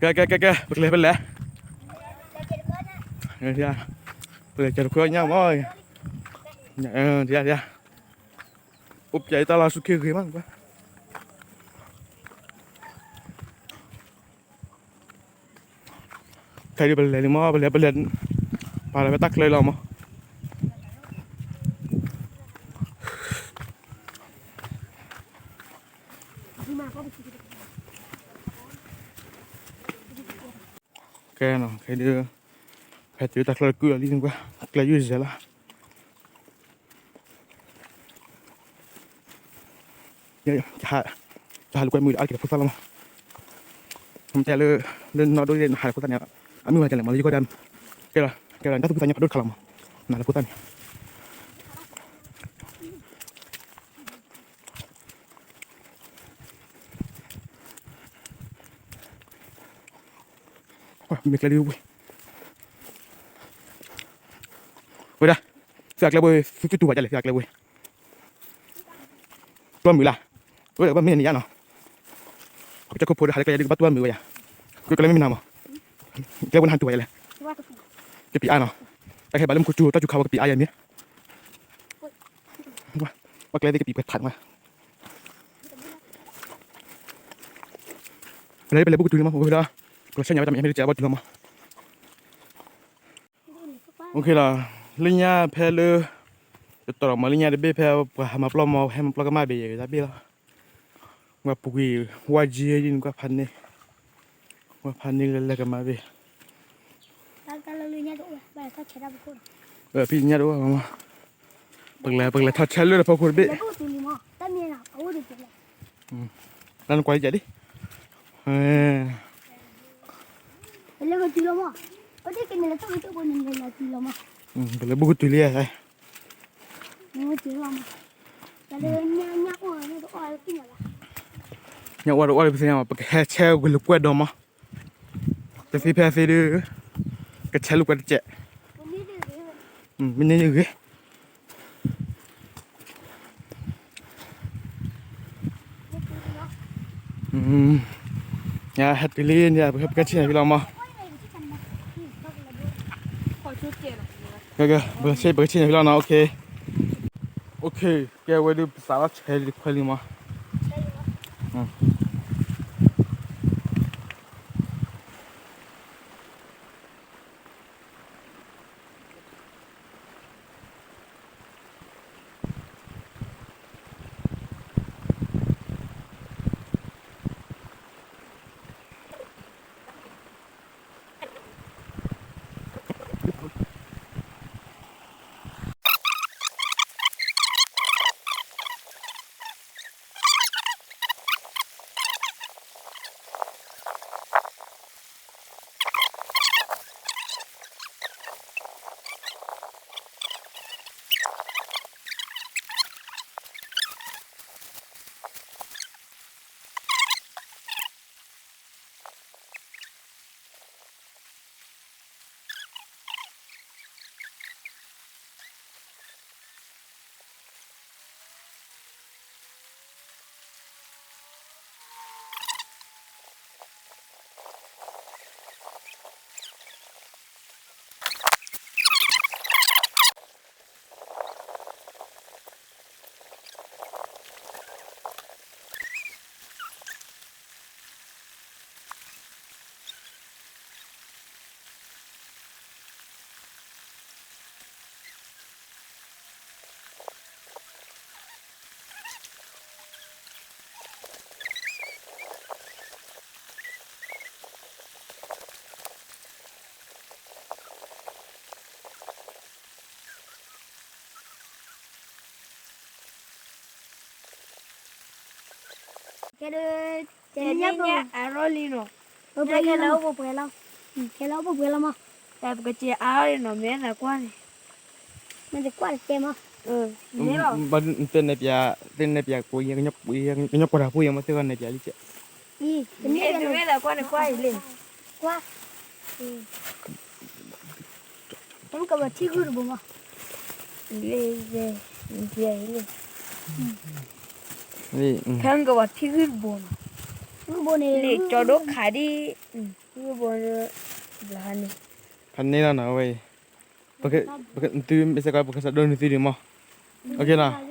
ကဲ ကဲ ကဲ ကဲ ပကလဲၤ ပလဲၤ, ပလဲၤကဲတခွဲညါမး, အိၣ်ပျဲယတၢ်လီၤဆူၣ်ခ့ဂ့ၤမး, ခဲဒုးပလဲၤလံမး ပလဲၤ ပလဲၤ, ပလဲၤဖဲတၢ်ချၢလီၤမး. ကဲနီၤ ခဲဒုး ဖဲတုၤတၢ်ချၢတကုၢ်လီၤလံကွၢ် ကျဲယုၢ်စဲၤလီၤ. ယဟးလူၤကွဲမုာ်ဒီး အါတက့ၢ်တဖိသၣ်လီၤမး, မ့ၢ်တဲလၢ လၢနီၢ်ဒိၣ်ယဲ နဟးတဖိသၣ်န့ၣ် အမုၢ်ဝဲတလဲၣ်မး လၢယဂီၢ်ဒၣ်, ကဲလီၤ ကဲလီၤ နတၢ်သူၣ်ဖှံသးညီဖးဒိၣ်တခါလီၤမး, နၤတဖိသၣ်န့ၣ် မ့ၢ်ကျဲဒ်ဝဲ, ဝဲဒၣ်, သုအကျဲဘိ သုတူၢ်ဘၣ်ဒ်လဲၣ် သုအကျဲဘိ, တူၢ်မုာ်လၢ်, ဝဲဒၣ်ဘၣ်မ့ၢ်န့ၣ်ယါနီၤ, ပကစၢ်ခိၣ်ဖိဒီးဟးလၢကျဲယါဒ်ကဘၣ်တူၢ်မုာ်ဝဲယါ, ကျဲဘိန့ၣ်ဟးတူၢ်ဘၣ်ယါလဲၣ်, ကျဲဘိန့ၣ်ဟးတူၢ်ဘၣ်ယါလဲၣ်, ကပံာ်အါနီၤ, တၢ်ခဲဘၣ်လၢမူခိၣ်စူၤ တၢ်စူၤခးဝဲကပံာ်အါယါမ့ၢ် ဘၣ်ကျဲသ့ၣ်ကပံာ်ပှဲၤထးမး, ပလဲၤ ပလဲၤဘူၣ်ကတူၤလံမး ဝဲဒီး ကလီၤဆဲညါဝဲတၢ်မဲာ်ညါဖဲတစဲးဘၣ်တုၤလီၤမး, အိၣ်ခ့လီၤ, လၢညါဖဲလၢ တတီၤမး လၢညါတဘ့ၣ်ဖဲပှၤဟးမၤပျီမး ဟဲမၤပျီကမၣ်ဘ့ၣ်ယဲၤတၢ်ဘ့ၣ်လီၤ, ဝဲပူၤကွံာ် ဝါကၠံဒ်နကွၢ်ဖးန့ၣ်, ဝဲဖးန့ၣ်လၢလဲၤကမၣ်ဘ့ၣ် ဖဲညါတအိၣ်မး, ပကလဲၤ ပကလဲၤထီၣ်ဆဲလၢတဖီခိၣ်တဘ့ၣ်, တၢ်နကွၢ်လံကဲးလံ, ကလဲၤဘူၣ်ကတူၤလံ, ညၣ်အီၣ်တအီၣ်လၢပသ့ၣ်ညါမး ပကဟဲဆဲဂ့ၤလိာ်ကွဲဒီးမး, တသ့ဖဲသ့ဒီး ကဆဲလိာ်ကွဲတစဲး, မ့ၢ်န့ၣ်ဂ့ၤ, ဟဲတုၤလံန့ၣ် ပကဆ့ၣ်န့ၣ်ဖဲလီၤမး, ပကဆ့ၣ် ပကဆ့ၣ်န့ၣ်ဖဲလီၤနီၤ, အိၣ်ခ့, အိၣ်ခ့, ကဲဝဲဒုးပစးထီၣ်ဆဲလံတခွဲလံမး.ကဲဒုး, တနံၤညါပ, အါထီၣ်လံနီၤ, ပပှဲၤလီၤ, ပပှဲၤလီၤ, ခဲလၢာ်အိၣ်ပပှဲၤလီၤမး, ပကစဲးအါထီၣ်လံနီၤ မ့ၢ်နကွၢ်န့ၣ်, မ့ၢ်တကွၢ်တတဲမး, မ့ၢ်လီၤ, တဲနဲၣ်ပျး, တဲနဲၣ်ပျးကိးယဲၢ်, ကညီကွၢ်တၢ်ဖိယဲၢ်မး သ့ၣ်ဂီၢ်နဲၣ်ပျးလံကဲး, အံၤ, တမ့ၢ်တမ့ၢ်လၢကွၢ်န့ၣ်ကွၢ်အံၤလံ, ကွၢ် မ့ၢ်ကဘၣ်ထံဂုၢ်တဘိမး, လံ, ဖဲမ့ၢ်ကဘၣ်ထံဂုၢ်တဘိနီၤ, ဂုၢ်ဘိန့ၣ် လံကၠီဒိၣ်ခးဒ်, ဖးန့ၢ်လီၤနီၤ အဝဲအံၤ, ပကသုမ့ၢ်စ့ၢ်ကီး ပကစးဒိနသုဒံးမး, အိၣ်က့ၤနီၤ.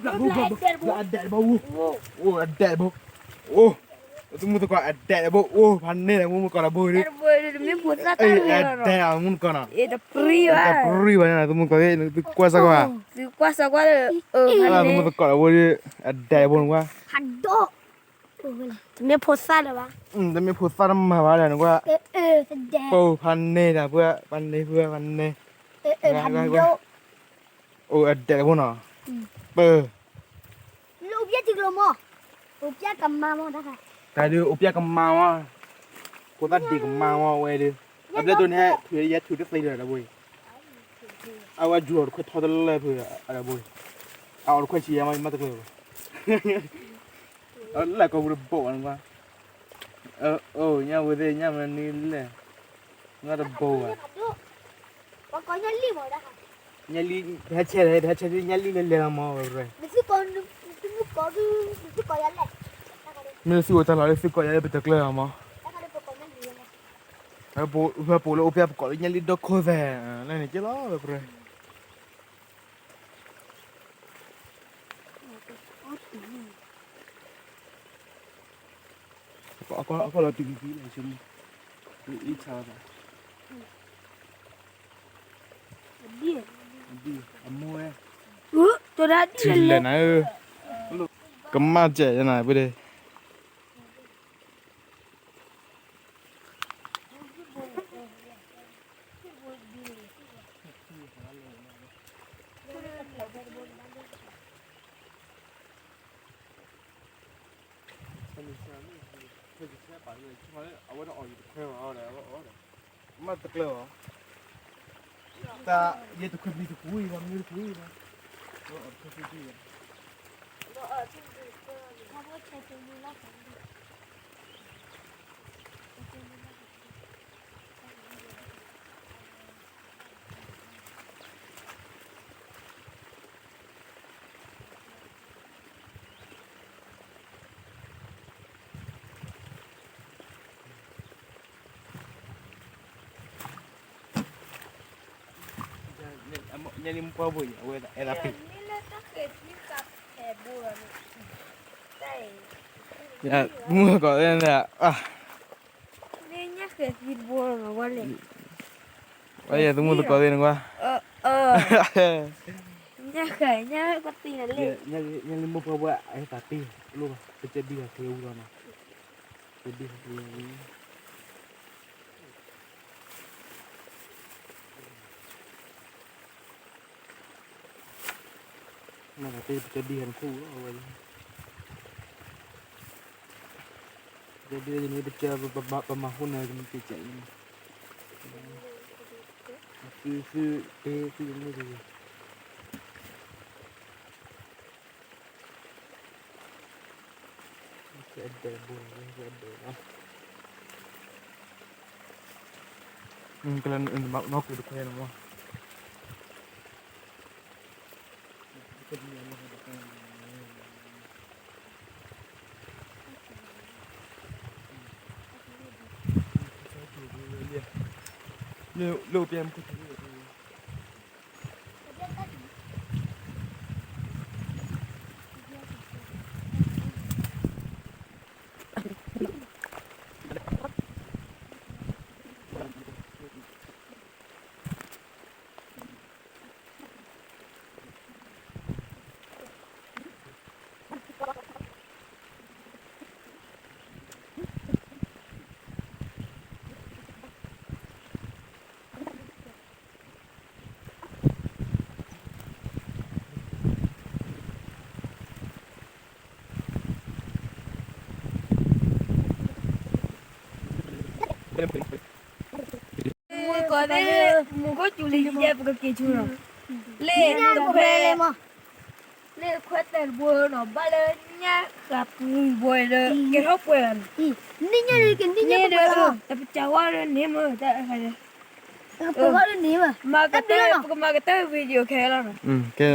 အဒဲးဘၣ်, အိၣ် အဒဲးဘၣ်, အိၣ် သမုၢ်သကိးအဒဲးဘၣ်, အိၣ် ဖးန့ၢ်လၢမူမုၢ်ကီၢ်လၢဘိဒီး, အဒဲးအမူနကီၢ်နီၤ, တပြံၢ်ဘၣ်န့ၣ် သမုၢ်သကိး, သုကွၢ်စၢ်ကွၢ်, သမုၢ်သကိးလၢဘိဒီး အဒဲးဘၣ်နကွၢ် တမ့ၢ်ဖိသၣ်လၢၤဘၣ်, တမ့ၢ်ဖိသၣ်တမၤဘၣ်ဒီးနကွၢ်, ပဖးန့ၢ်ဒီးပှၤ ဖးန့ၢ်ပှၤ ဖးန့ၢ်, အိၣ်အဒဲးဖိနီၤ, ပ အိၣ်ပျဲကမၤမး, တၢ်ဒုးအိၣ်ပျဲကမၤမး, ဖိသၣ်ဒံးကမၤမးဝဲဒုး, အဘျဲၣ်တိၢ်န့ၣ် ထုးယဲထုးတသ့လၢၤဒီးဘိအံၤ, အဝဲယူၤအီၤတခွဲထီတလၢဖုးဒီးဘိအံၤ, အအီၤတခွဲဆံးယဲမး ယမၤတကျၢၤဘၣ်, အလၢကိးပူၤတဘိဘၣ်နကွၢ်, အိၣ်ညါဝဲသ့ၣ်ညါမနုၤလဲၣ်, မၤတဘိဘၣ် ညါလံ, တဟဲဆဲး တဟဲဆဲး ညါလံလဲၤလဲၤလီၤမးဝဲ, မ့ၢ်သုအိၣ်တၢ်လီၢ်လၢသုကိးယၤလၢပတကျၢၤလီၤမး, ပှၤပိာ်လၢအိၣ်ဖျဲၣ်ပကိးလၢညါလံဒီခိၣ်သဲး, လၢန့ၣ်က့လီၤဝဲ ပြၢ အကီၢ်လီၤတုၤကံကံလၢ အံၣ်ဆါဘၣ်, အမိၢ်ဝဲ, ထံလဲၣ်နၤဧၢ, ကမၣ်စဲးယနၤပဒဲး မ့ၢ်တကျၢၤဘၣ်, တၢ်ယဲတခွဲဖံတပူၤအံၤဘၣ် မ့ၢ်တပူၤအံၤဘၣ်, တခွဲဖံတပူၤအံၤဘၣ်, ညါလံမုၢ်ပှၢ်ဘိအံၤ အဝဲအဲၣ်သးပ့ၤ, မုၢ်ကီၢ်သ့ၣ်န့ၣ်, ဝဲယဲသမုၢ်သကိးသ့ၣ်န့ၣ်ကွၢ်, ညါလံမုၢ်ပှၢ်ဘိအအဲၣ်သးပ့ၤ, လိၣ်ဘၣ် ပကဲဘံၣ်ဃီၤက့ၤဝံၤလီၤနီၤ, ကဲဘံၣ်ဃီၤက့ၤဝံၤ မ့ၢ်ပကဲဘံၣ်ဃီၤနခိၣ်လီၤ, အဝဲ, ပကဲဘံၣ်ဃီၤန့ၣ် ပကဲ, ပမၤဟိၣ်နၤကမံၤကဲးကဲးအံၤ, သု, သု, သုတမ့ၢ်တဂ့ၤ အဒဲးဘိ, ကလၢနီၢ်ကီၢ်တခွဲန့ၣ်မး, လၢ, လၢအိၣ်ပျဲမူခိၣ်ထံန့ၣ် မူကီၢ်သ့ၣ် မူခိၣ်စူၤလံယဲ ပကက့ၤဆူနီၤ, လ့ၣ်ခွဲ လ့ၣ်ခွဲတၢၢ်တဘိနီၤ ဘၣ်လၢညၣ်ဃးပူၤဘိဒီး ကဲထီၣ်ပှဲၤလီၤနီၤ, န့ၣ်ညါန့ၣ်ကန့ၢ်ညၣ်ပှဲၤလီၤ, တပစၢ်ဝါဒီးန့ၢ်မ့ၢ်တၢ်အခါန့ၣ်, ပကမၤကတၢၢ် ပကမၤကတၢၢ် video ခဲလၢာ်နီၤ, ကဲ